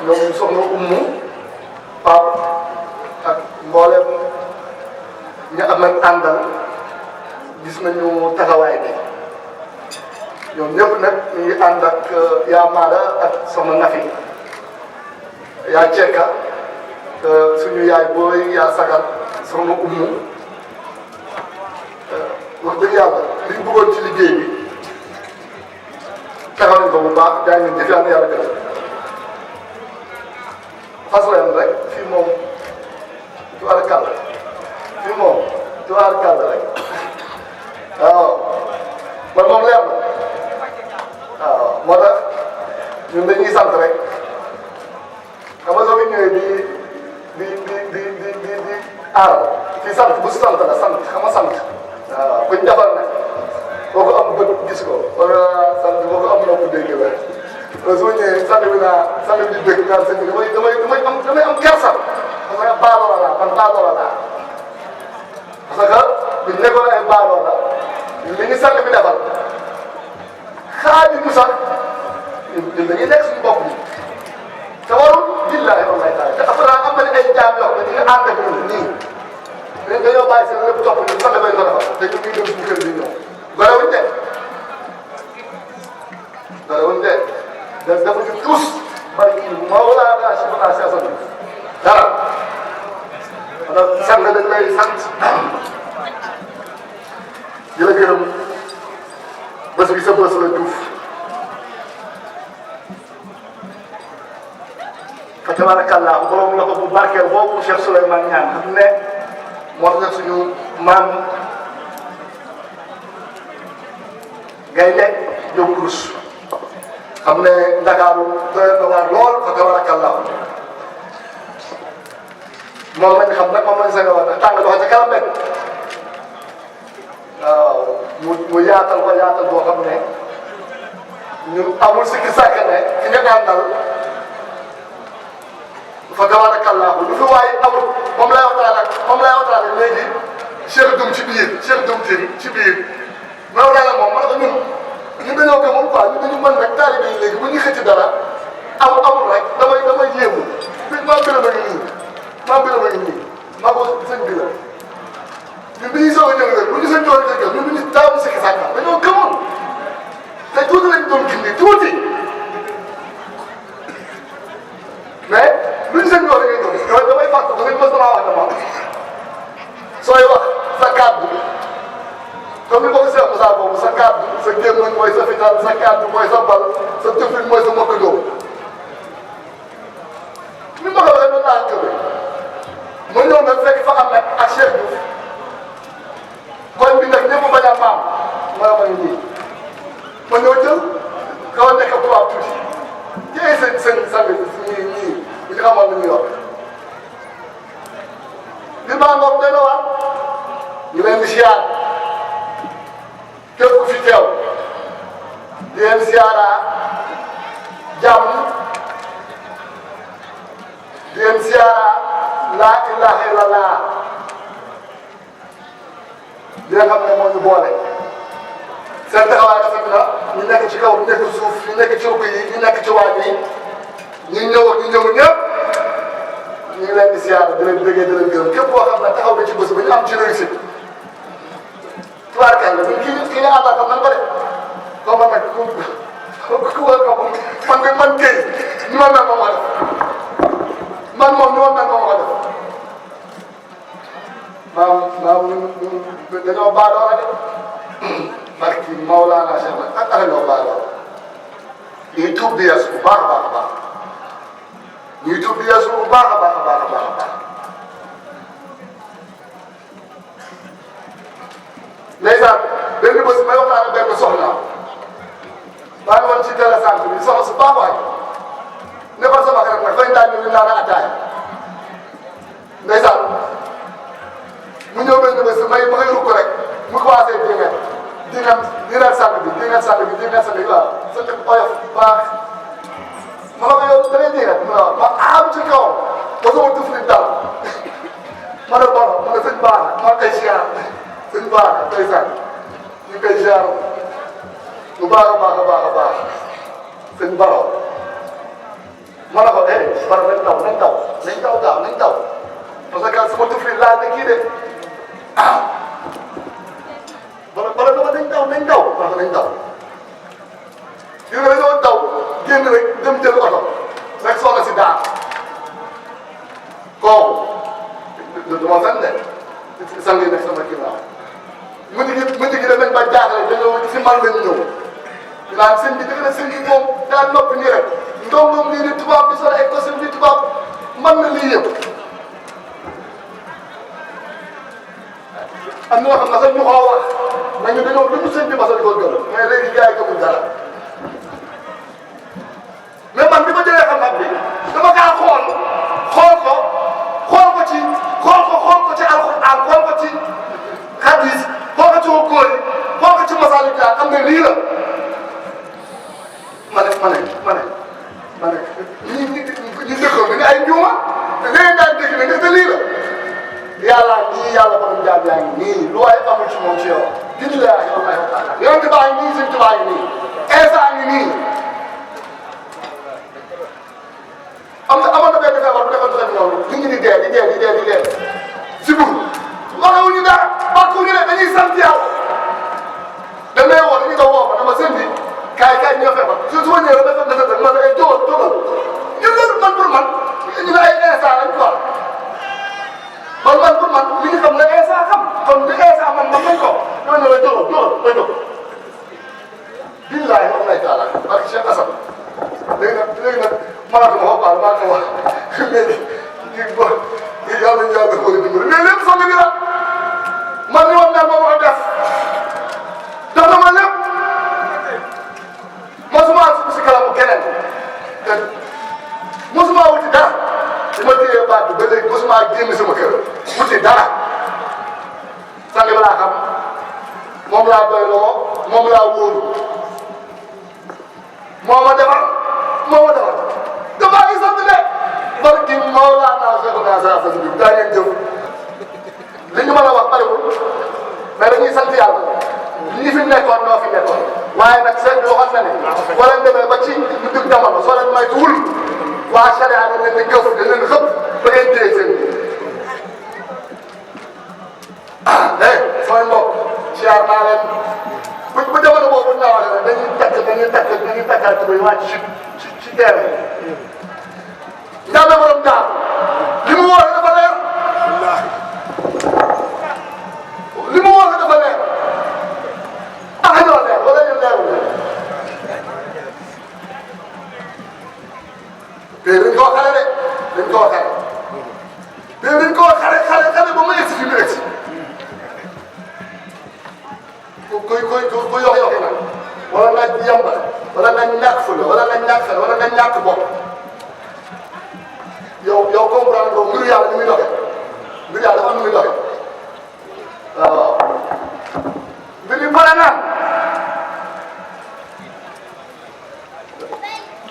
ñoom soxna Umu Pape ak mboolem ñu am nañ àndal gis nañu taxawaay bi ñoom ñëpp nag ñu ngi ànd ak yaa Maada ak soxna Nafi yaa Cekka suñu yaay booy yaa Sagar soxna Umu wax dëgg yàlla li ñu bëggoon ci liggéey bi taxaw nañ ko bu baax daa ngi jëf yàlla yàlla def fas leen rek fii moom tuwaar kàll fii moom tuwaar kàll rek waaw man moom leer na waaw moo tax ñun dañuy sant rek xam nga soo ko ñëwee di aar fii sant bu sant la sant xam nga sant waaw buñ defar nag boo ko am bët gis ko wala sant boo ko am nopp dégg la su ma ñëwee sant bi di dégg naan sëñ bi damay am kersa parce que baadoola laa man baadoola laa parce que buñ nekkoon ay baadoola li ñu sant bi defal xaaju ñu sax ñun dañuy nekk suñu bopp bi te warul billahi wallahi taala te après am na ay jaam yoo xam ne ñu ngi ànd ak ñun nii dañoo bàyyi seen lépp topp ñu sant bay ko defal te ñu ngi dem suñu kër bi ñëw gorewuñ de gorewuñ de dafa ñu tous bari Mawlana Cheikh Assane dara ndax sant dañ lay sant di la gërëm bés bi sa bés la duuf fa tabarakallah borom la ko bu barkeel boobu Cheikh Souleymane Niane xam ne moo tax suñu maam Gaynde Jóob Kurus xam ne Ndakaaru doy na waar lool fa tabarakallah moom lañ xam nag moom lañ sañ a wax tàng dox ca kanam rek waaw mu yaatal ko yaatal boo xam ne ñun amul sikki sàkk ne ki nga àndal fa tabarakallah lu fi waaye amul moom lay waxtaan ak léegi Cheikh Dum ci biir loolu daal moom man ñun dañoo gëmoon quoi ñun dañu mën rek taalibe yi léegi bu ñuy xëcc dara amul rek damay yéemu maa gën a nii maa ko sëñ bi la ñun dañuy soog a ñëw rek bu ñu sëñ doon dëggal ñun dañuy daawu sikki sàkka dañoo gëmoon te tuuti lañ doon gindi tuuti mais luñ sëñ doon da ngay doon yow damay fàttali ko dañ mos damaa wax dama sooy wax sa kàddu comme ni ko Cheikh Moussa boobu sa kàddu sa gémmiñ mooy sa fital sa kàddu mooy sa bal sa jëfin mooy sa mokk dóom ni ma ko waxee noonu laa jógee ma ñëw nag fekk fa am nag ak Cheikh Diouf koñ bi nag ñëpp bañ a maam ma nii ma ñëw jël xaw a nekk tubaab tuuti jëlee seen sang ñii ñu xamal lu ñuy wax li maa ngoog doy na waar ñu leen di siyaar képp ku fi teew di leen siyaara jàmm di leen siyaara laa ilaha illallah di nga xam ne moo ñu boole seen taxawaay rafet na ñu nekk ci kaw ñu nekk suuf ñu nekk ci rukk yi ñu nekk ci waaj yi ñu ñëw ak ñu ñëw ñëpp ñu ngi leen di siyaara di leen bëggee di leen gërëm képp koo xam ne taxaw na ci bés ba ñu am ci réussite tubaarkàlla kii nga àndal man ko de xaw ma nag ku war ko man kay ni ma mel moom man moom ni ma mel moom def maam dañoo baadoo la de barki Mawlana Cheikh nag ak dañoo baadoo ñuy tuub di yeesu bu baax a baax a baax ñuy tuub di yeesu bu baax a baax a baax a baax a baax ndeysaan benn bés may waxtaan ak benn soxna maa ngi woon ci télé sant bi soxna su baax waay ne ko sama xarit nag fañ daan ñu naan ataaya ndeysaan mu ñëw benn bés ma ngay rukk rek mu commencé dingat sant bi waaw sant bi oyof baax ma ne ko yow da ngay dingat mu ne waaw ma aam ci kawam ba sama tuf li dal ma ne bon ma ne sëñ baax na maa koy siyaar sëñ baax na ndeysaan ñu koy siyaar bu baax a baax a baax a baax sëñ Baro ma ne ko bara nañ daw nañ daw nañ daw gaaw nañ daw parce que sama tufli laal na kii de bara dama nañ daw nañ daw ma ne ko nañ daw gis nga dañoo daw génn rek dem jël oto rek soxna si daan kooku du ma fen de sang yi nekk sama ginnaaw mujj gi danañ ba jaaxle dañoo si man lañ ñëw naan sëñ bi dëgg la sëñ bi moom daa noppi nii rek ndongom nii di tubaab bi sol ay costume di tubaab mën na lii yëpp am na ñoo xam ne sax ñu xoo wax nañu dañoo lu ñu sëñ bi mos a di ko gëm mais léegi gars yi gëmul dara mais man bi ma jëlee xam-xam bi dama kaa xool ko ci alxuraan xool ko ci hadis xool ko ci góor yi xool ko ci masaalik yaa xam ne lii la ma ne ñi dëkkoon bi nga ay njuuma te léegi daan dégg ne te lii la yàlla nii yàlla borom jaam yaa ngi nii lu waay amul ci moom ci yow dindi la yaa yow aywa taala yonent baa ngi nii sëñ Tuubaa ngi nii Eesa ngi nii amoon na benn feebar bu defoon seen yoon nit ñi di dee si bur waxewuñu dara bàkkuñu ne dañuy sant yàlla dañ lay woo dañuy daw woo ma dama sëñ bi kaay ñoo feebar su ma ñëwee dafa ma ne ay jógal ñun loolu man pour man ñu ne ay instant lañ quoi man pour man li ñu xam ne instant xam kon li instant man nañ ko ñoo ne la jógal billahi wax lay taala ak Cheikh Assane léegi nag maanaam wax baal maa ko wax léegi yàlla ñu yàlla ko dimbali mais lépp soxna bi la man li woon daal moo ko def jox na ma lépp mosuma sukk si kalamu keneen te mosuma wuti dara li ma téye baat bi ba léegi mosuma génn sama kër wuti dara sang bi laa xam moom laa doyloo moom laa wóolu moo ma defar damaa ngi sant de barki Mawlana Cheikhuna Sa bi daa ngeen jëf li ñu mën a wax bariwul mais dañuy sant yàlla ñi fi nekkoon ñoo fi nekkoon waaye nag seen waxoon na ne boo leen demee ba ci ñu dugg jamono soo leen maytuwul waa charia dañ leen di gëf dañ leen xëpp ba ngeen téye seen samay mbokk siyaar naa leen bu jamono boobu ñu wax ne dañuy takkaat ba wàcc ci terrain Ndiamé borom daal li mu woote dafa leer li mu woote dafa leer ah ñoo leer wala ñu leerul te dañ koo xale de dañ koo xale te dañ koo xale ba mu egsi fi mu egsi ku yox nag wala nga yamba wala nga ñàkk fële wala nga ñàkk fële wala nga ñàkk bopp yow comprendre nga mbiru yàlla ni muy doxee mbiru yàlla dafa nu muy doxee waaw mbir mi pare naan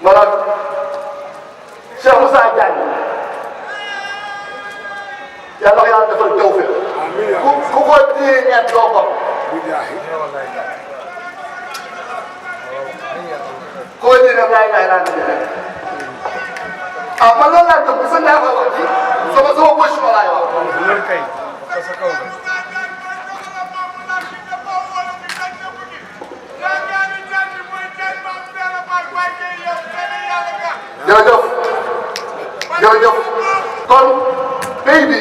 maanaam Cheikh Moussa Diagne yàlla ko yàlla defal tawfeex ku ko téye ñeent doo bopp koo ji ne laay laa ah man loolu laa gëm gis nga ko wax ji sama position laay wax. loolu kay sa kaw la. jërëjëf kon pays bi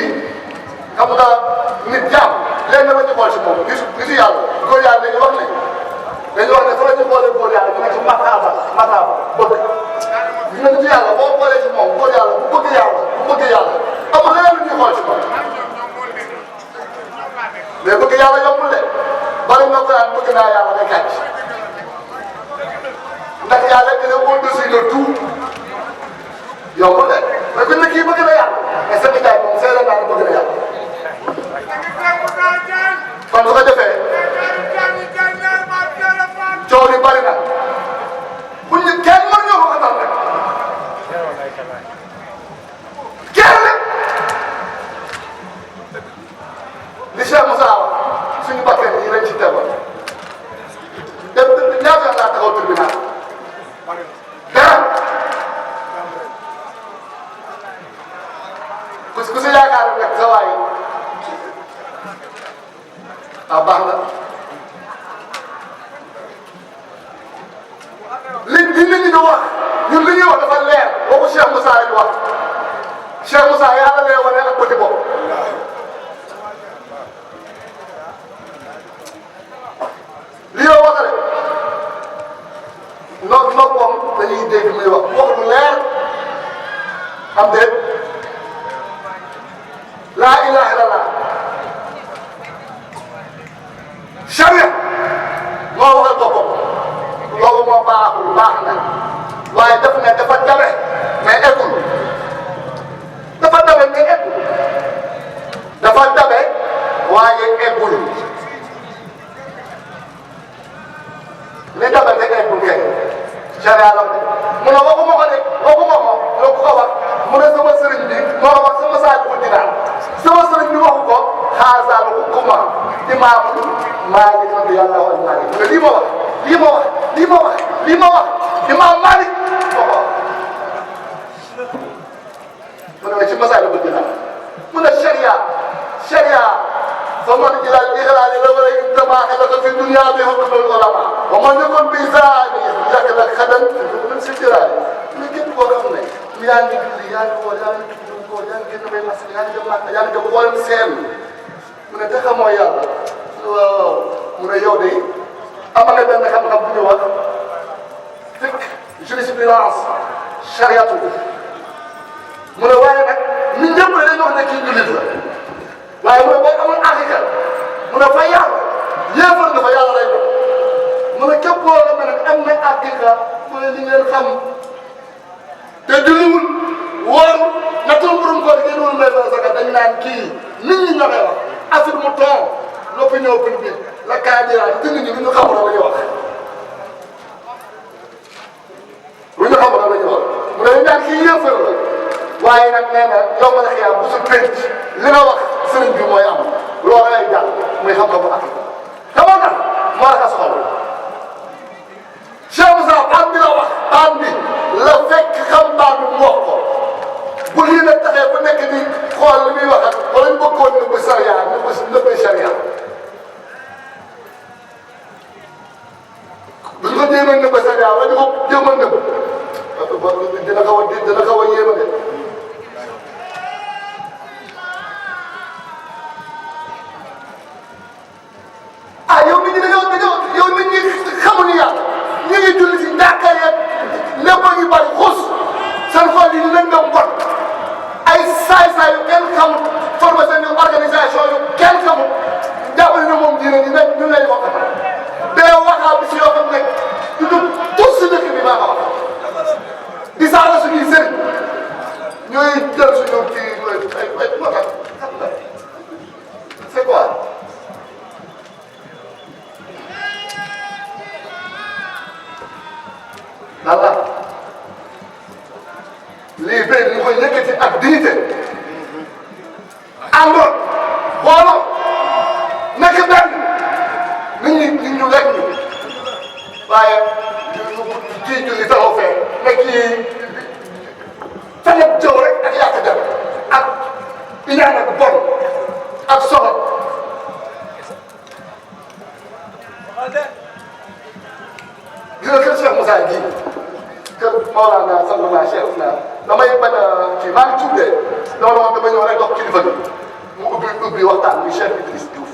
xam nga nit jaam léegi nga ñu xool si moom nitu yàlla góor yàlla léegi wax nañu dañu wax ne fa la ñu xoolee góor yàlla ñu ne ci mataaba bëgg gis nga nitu yàlla boo xoolee ci moom góor yàlla bu bëgg yàlla amul leneen lu ñuy xool ci moom mais bëgg yàlla yombul de bari na ko daan bëgg naa yàlla day kàcc ndax yàlla dina au-dessus de tout yombul de mais ku ne kii bëgg na yàlla mais seen i moom seere naa ne bëgg na yàlla kon su ko defee coow li bari na bu ñu kenn mën ñoo ko xatal rek kenn li Cheikh Moussa wax suñu bakkan yi lañ ci teewal ñaata laa taxaw tribunal dara nit ñi di wax ñun li ñuy wax dafa leer boo ko Cheikh Moussa lañ wax Cheikh Moussa yàlla lay wane ak bëti bopp li yow wax rek noppam dañuy dégg muy wax lu leer am déet laa ilaha illallah charia moo waxal boppam loolu moo baaxul baax na waaye daf ne dafa dabe mais eggul dafa dabe mais eggul dafa dabe waaye eggul li dabe te eggul kay charia la mu ne waxuma ko de waxuma ko la ku ko wax mu ne sama sëriñ bi moo ko wax sama saa bu dinaa sama sëriñ bi waxu ko xaasaal hukuma imaamu Maalik radiyallaahu anhu mu ne lii ma wax lii ma wax lii ma wax lii ma wax imaam Maalik moo ko wax mu ne ci masaal bu dinaa mu ne charia فمن إلى الإغلال لولا إنتما خلق في الدنيا بحكم العلماء ومن يكن بزاني يخلق خدم من سجران لكن بورمنا يعني يعني kenn may mas yaa ngi ko boolem seen mu ne te xamoo yàlla waaw mu ne yow de amal nga benn xam-xam bu ñu wax fiqh jurisprudence chariatu mu ne waaye nag ñun ñëpp dañoo wax ne kii jullit la waaye mu ne boo amul àqiqa mu ne fa yàlla yéefal nga fa yàlla lay doon mu ne képp koo xam ne nag am na àqiqa mooy li ngeen xam te julliwul wóoru natul borom koor gi wul may fa saka dañ naan kii nit ñi ñoo koy wax affaire mu ton l'opinion publique la candidat te nit ñi lu ñu xamul la ñuy wax lu ñu xamul la ñuy wax mu ne ñaan kii yéefal la waaye nag nee na yow ma la xiyaam bu su penc li nga wax sëriñ bi mooy am loolu lay jàll muy xam-xamu Afrique xamoon na moo la xol Cheikh Moussa baat bi la wax baat bi la fekk xam baat bi mu wax ko bu lii nag taxee ba nekk di xool li muy wax ak wala ñu bëggoon nëbb sariya nëbb sariya duñ ko jéem a nëbb sariya wala ñu ko jéem a nëbb dina xaw a yéema de ah yow nit ñi yow nit ñi xamuñu yàlla ñu ngi julli si ndàkka yeeg lépp a ngi bari xuus seen xol yi lëndëm bon ay saay-saay yu kenn xamul formation yu organisation yu kenn xamul jàppale ne moom diine ñi ñu lay wax bee waxaa bi si yoo xam ne du tous si dëkk bi maa ko wax di saaga suñuy sëriñ ñooy jël suñu kii ay moo tax c'est quoi Allah lii béy ñu koy yëkkati ak dignité àndoon booloo nekk benn nit ñu lekk ñu waaye kii julli taxaw fee ne kii fexe jëw rek ak yàq dem ak iñaan ak bon ak soxor gis nga kër Cheikh Moussa ji kër Maolana Sallama Cheikh na damay bañ a kii maa ngi tuddee loolu moom dama ñëw rek dox kilifa bi mu ubbi waxtaan bi Cheikh Idriss Diouf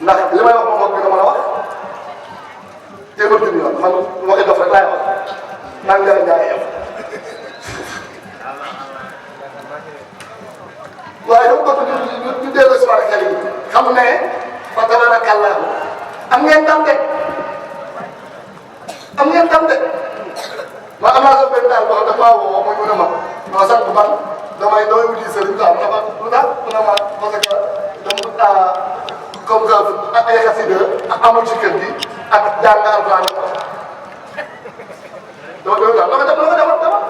ndax li may wax moom moom dina mën a wax téeméer junni yoon man waxi dof rek laay wax naan nga njaay yem waaye dama bëgg ñu dellu si waat xel yi xam ne fa tabarakallahu am ngeen ndam de am ngeen ndam de ma am naa sa benn daal boo xam dafa woo ma ñu ne ma non sant man damay wuti sëriñ daal dafa lu tax mu ne ma parce que dama comme que ay xasida amul ci kër gi ak jàng alxuraan donc loolu daal loo ko demal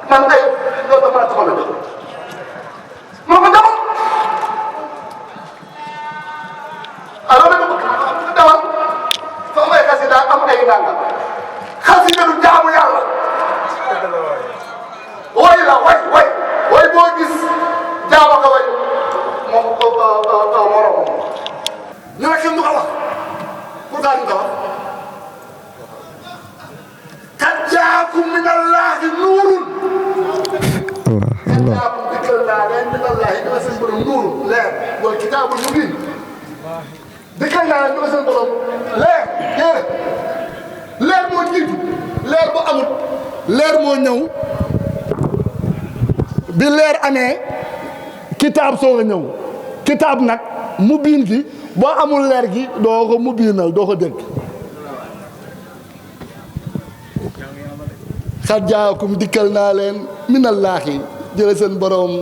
man tey loolu dafa la taxaw a jóg moo ko demal alors nag demal fa am ay xasida am ay nangam xasida du jaamu yàlla way la way boo gis jaamu ko way moom moromam ñu ne kenn du ko wax pourquoi ñu ko wax jaakum min allahi nuurun jaakum dikkal naa leen min allahi dama seen borom nuurun leer wal kitaabul mubiin dikkal naa leen dama seen borom leer téere leer moo jiitu leer bu amut leer moo ñëw bi leer amee kitaab soo nga ñëw kitaab nag mubiin gi boo amul leer gi doo ko mubiinal doo ko dégg xat jaakum dikkal naa leen minallaahi jële seen borom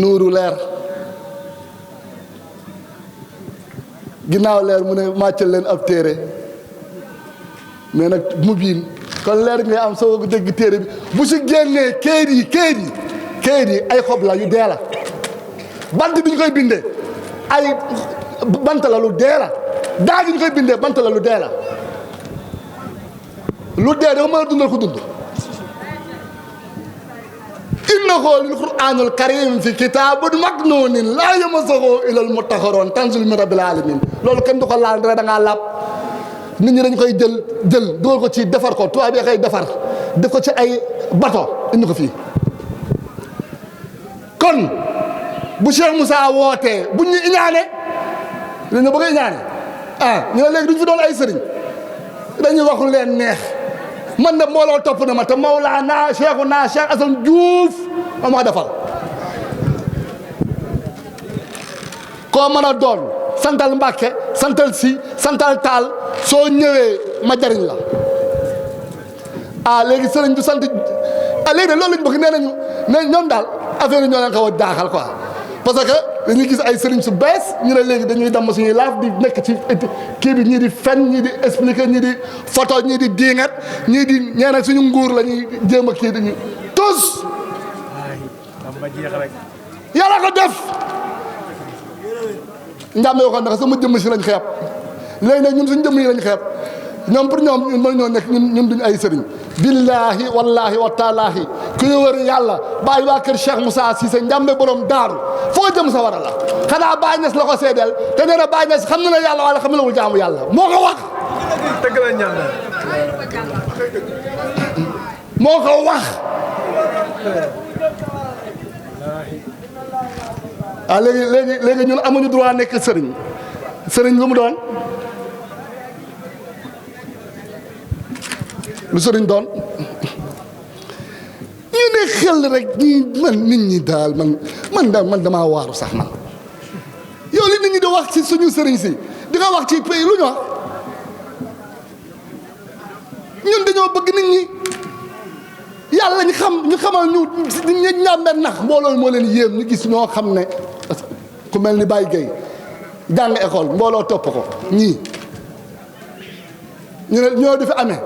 nuuru leer ginnaaw leer mu ne màccal leen ab téere mais nag mubiin kon leer ngay am soo ko dégg téere bi bu si génnee kayit yi ay xob la yu dee la bant bi ñu koy bindee ay bant la lu dee la daa gi ñu koy bindee bant la lu dee la lu dee dafa mën a dundal ko dund innahu lil qur'aanil kariim fi kitaabin maknuunin laa yamassuhu illal mutahharuun tanziilun min rabbil aalamiin loolu kenn du ko laal da ngaa laab nit ñi dañ koy jël dugal ko ci defar ko tubaab bi koy defar def ko ci ay bato indi ko fii kon bu Cheikh Moussa wootee buñ ñu iñaane dañu bëgg a iñaane ñu ne léegi duñ fi doon ay sëriñ dañuy wax lu leen neex man de mbooloo topp na ma te Mawlaana Cheikhuna Cheikh Assane Diouf ma defal koo mën a doon santal Mbàkke santal Si santal Taal soo ñëwee ma jariñ la léegi sëriñ du sant léegi de loolu lañ bëgg nee nañu ne ñoom daal affaire yi ñoo leen xaw a jaaxal quoi parce que dañuy gis ay sëriñ su bees ñu ne léegi dañuy damm suñuy laaf di nekk ci kii bi ñii di fen ñii di expliquer ñii di photo ñii di diingat ñii di ñee suñu nguur la ñuy jéem a kii dañuy tous yàlla ko def njàmme yoo xam ne sama jëmm si lañ xeeb léegi nag ñun suñu jëmm yi lañ xeeb ñoom pour ñoom ñun mën ñoo nekk ñun duñ ay sëriñ billaahi wallaahi wa taalaahi ku ñu wër yàlla bàyyi waa kër Cheikh Moussa Cissé njàmbe borom daaru foo jëm sa war a la xanaa Baay Ñas la ko seedeel te nee na Baay Ñas xam na ne yàlla wala xam na wul jaamu yàlla moo ko wax moo ko wax léegi ñun amuñu droit nekk sëriñ lu mu doon lu sëriñ doon ñu ne xel rek man nit ñi daal man damaa waaru sax man yow li nit ñi di wax ci suñu sëriñ si di nga wax ci pays lu ñu wax ñun dañoo bëgg nit ñi yàlla ñu xamal ñu ñàmbe nax mbooloo moo leen yéem ñu gis ñoo xam ne ku mel ni Baye Gueye jàng école mbooloo topp ko ñii ñu ne ñoo di fi amee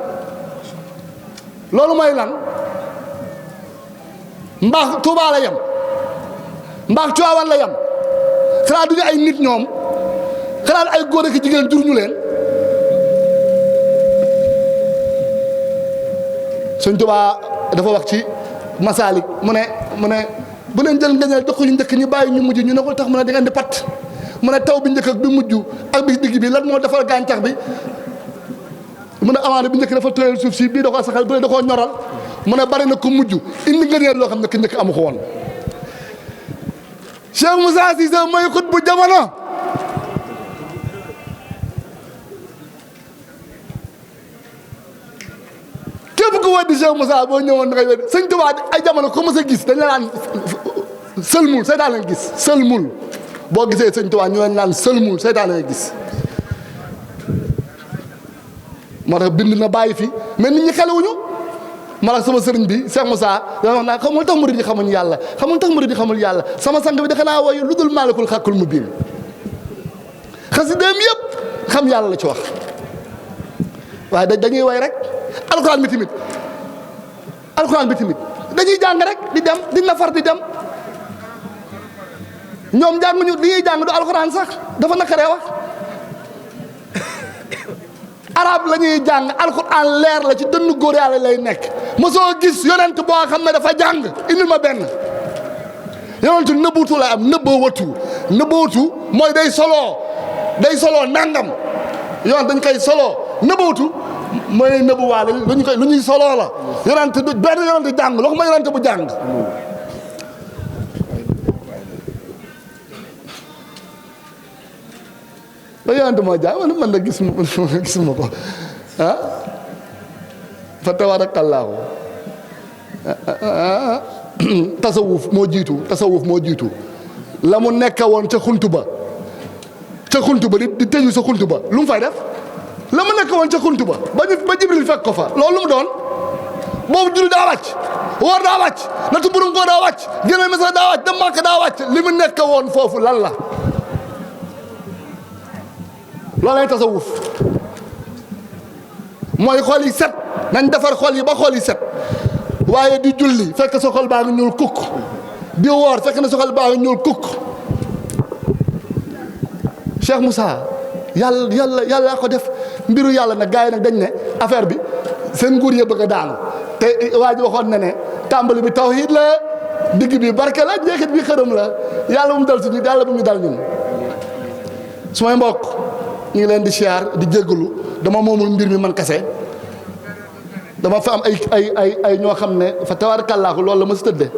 loolu mooy lan mbaax Tuubaa la yem mbaax Tiwaawan la yem xanaa duñu ay nit ñoom xanaa ay góor ak jigéen jur ñu leen Sëñ Tuubaa dafa wax ci Masaalik mu ne bu leen jël ngëneel jox ko ñu njëkk ñu bàyyi ñu mujj ñu ne ko tax mu ne di ngeen di pat mu ne taw bi njëkk ak bi mujj ak bi digg bi lan moo defal gàncax bi mu ne amaana bi njëkk dafa tooyal suuf si bii da koo saxal bu da koo ñoral mu ne bari na ko mujj indi ngëneel loo xam ne ki njëkk amu ko woon Cheikh Moussa Cissé mooy xut bu jamono képp ku weddi Cheikh Moussa boo ñëwoon da ngay weddi Sëñ Tuubaa ay jamono ko mës a gis dañ la naan sëlmul seytaan leen gis sëlmul boo gisee Sëñ Tuubaa ñu leen naan sëlmul seytaan leen gis moo tax bind na bàyyi fi mais nit ñi xelewuñu ma tax sama sëriñ bi Cheikh Moussa dana wax naa xamul tax murid yi xamuñ yàlla xamul tax murid yi xamul yàlla sama sang bi da xanaa woyu lu dul maalikul xàkkul mu biin xasideem yëpp xam yàlla la ci wax waaye dañuy way rek alxuraan bi tamit dañuy jàng rek di dem di nafar di dem ñoom jànguñu li ñuy jàng du alxuraan sax dafa nakaree wax arab la ñuy jàng alxuraan leer la ci dënnu góor yàlla lay nekk mosoo gis yonent boo xam ne dafa jàng indil ma benn yonentu nëbbuutu lay am nëbbawatu mooy day soloo nangam yonent dañ koy soloo nëbbawatu mooy nëbbuwaale lu ñuy soloo la yonent du benn yonent jàng waxuma yonent bu jàng ba yonent moo jàng man na gisuma ko ah fa tabaarakallaahu tasawuf moo jiitu la mu nekk woon ca xuntu ba di tëju sa xuntu ba lu mu fay def la mu nekk woon ca xuntu ba ba Jibril fekk ko fa loolu lu mu doon boobu julli daa wàcc woor daa wàcc natu burum koo daa wàcc génne mesa daa wàcc dem Màkka daa wàcc li mu nekk woon foofu lan la loolay tasawuf mooy xol yi set nañ defar xol yi ba xol yi set waaye di julli fekk sa xol baa ngi ñuul kukk di woor fekk na sa xol baa ngi ñuul kukk Cheikh Moussa yàlla ko def mbiru yàlla nag gars yi nag dañ ne affaire bi seen nguur yi bëgg a daanu te waa ji waxoon na ne tàmbali bi tawhid la digg bi barke la jeexit bi xërëm la yàlla bu mu dal si nit yàlla bu mu dal ñun su may mbokk ñu ngi leen di siyaar di jéggalu dama moomul mbir mi man kese dama fa am ay ñoo xam ne fa tabaarkallaahu loolu la ma si tëddee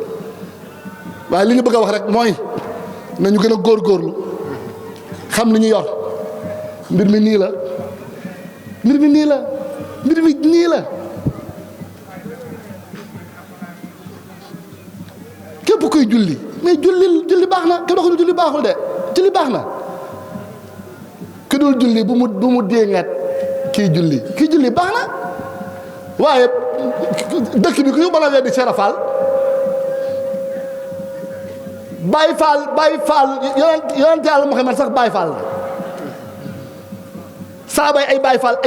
waaye li ñu bëgg a wax rek mooy nañu gën a góorgóorlu xam li ñu yor mbir mi nii la képp koy julli mais julli baax na kenn waxuñu julli baaxul de julli baax na ki dul julli bu mu déngat kii julli baax na waaye dëkk bi ku ñu mën a weddi Cheikh Fall Baye Fall yonent Yàlla Muhammad sax Baye Fall la saabay ay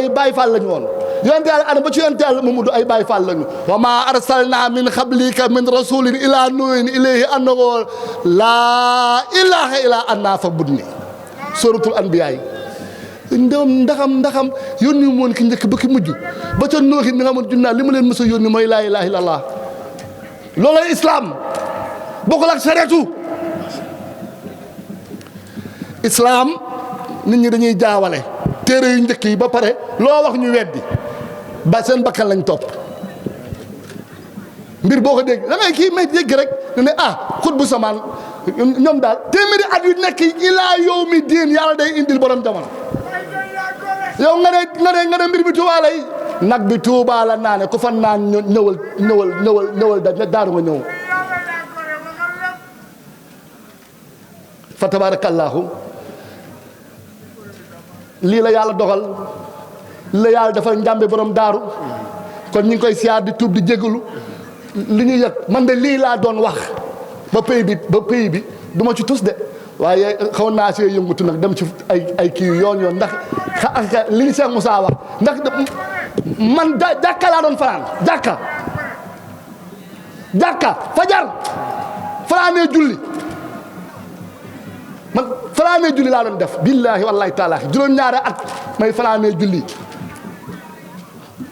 Baye Fall lañu woon yonent Yàlla Adama ba ci yonent Yàlla Mamadu ay Baye Fall lañu wa maa arsalna min qablika min rasulin ila nuhin ilayhi annahu laa ilaha illa ana fa'budni suratul anbiya ndaxam yónni moon ki njëkk ba ki mujj ba ca nooxi mi nga xamoon junnaa li ma leen mës a yónni mooy laa ilaha illallah loolay islam bokkul ak sareetu islam nit ñi dañuy jaawale téere yu njëkk yi ba pare loo wax ñu weddi ba seen bakkan lañ topp mbir boo ko dégg da ngay kii may dégg rek ne xut bu samaan ñoom daal téeméeri at yu nekk ilaa yow mi diin yàlla day indil borom jamono yow nga ne mbir bi Tuubaa lay nag bi Tuubaa la naane ku fa naan ñëwal daaru nga ñëw fa tabaarakallaahu lii la yàlla dogal lii la yàlla dafa njàmbe borom daaru kon ñu ngi koy siyaar di tuub di jégalu li ñu yëg man de lii laa doon wax ba pays bi du ma ci tus de waaye xaw naa see yëngutu nag dem ci ay kii yoon ndax li ñu Cheikh Moussa wax ndax man jàkka laa doon fanaan jàkka fajar fanaanee julli man fanaanee julli laa doon def billaahi wallaahi taalaahi juróom-ñaari at may fanaanee julli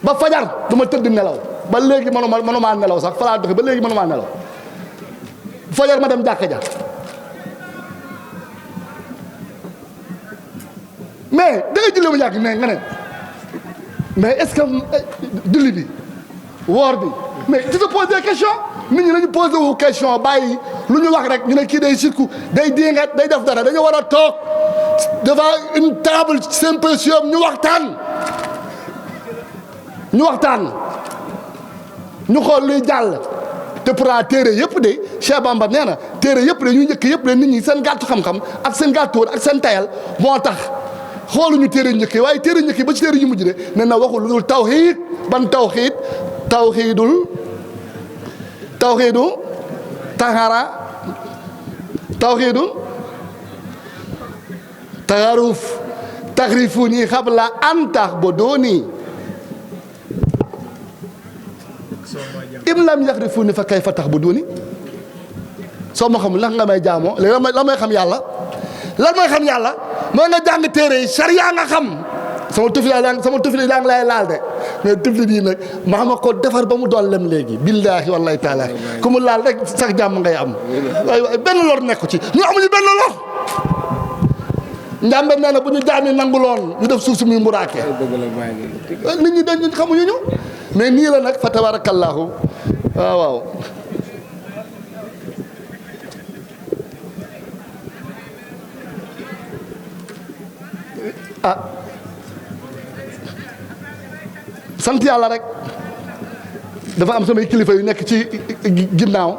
ba fajar du ma tëdd nelaw ba léegi mënumaa nelaw sax falaa doxe ba léegi mënumaa nelaw fajar ma dem jàkka ja mais da nga julli mu yàgg mais nga ne mais est-ce que julli bi woor bi mais tu te poses des questions nit ñi nañu posé wu question bàyyi lu ñu wax rek ñu ne kii day sirku day diingat day def dara dañu war a toog devant une table symposium ñu waxtaan ñu xool luy jàll te pourtant téere yëpp de Cheikh Bamba nee na téere yëpp de ñu njëkk yëpp de nit ñi seen gàttu xam-xam ak seen gàttu woon ak seen tayal moo tax xooluñu téere njëkk waaye téere njëkk ba ci téere yu mujj de nee na waxul lu dul tawxiid ban tawxiid tawxiidu taxara tawxiidu taxaruf taxrifuni xabla an taxbuduni im lam yaxrifuni fa kayfa taxbuduni soo ma xamul lan nga may jaamoo léegi lan may xam yàlla moo nga jàng téere yi sariya nga xam sama tufli daa ngi lay laal de mais tufli bii nag ma xam ko defar ba mu doon lem léegi billaahi wallaahi taala ku mu laal rek sax jàmm ngay am waaye benn lor nekku ci ñu amuñu benn lor njàmbe nee na bu ñu jaami nanguloon ñu def suuf si muy mburaake nit ñi dañ xamuñu ñu mais nii la nag fa tabarakallahu waaw waaw ah sant yàlla rek dafa am samay kilifa yu nekk ci ginnaaw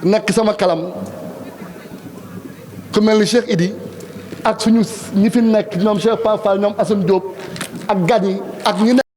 nekk sama kalam ku mel ni Cheikh Idi ak suñu ñi fi nekk ñoom Cheikh Pape Fall ñoom Assane Diop ak gan yi ak ñi nekk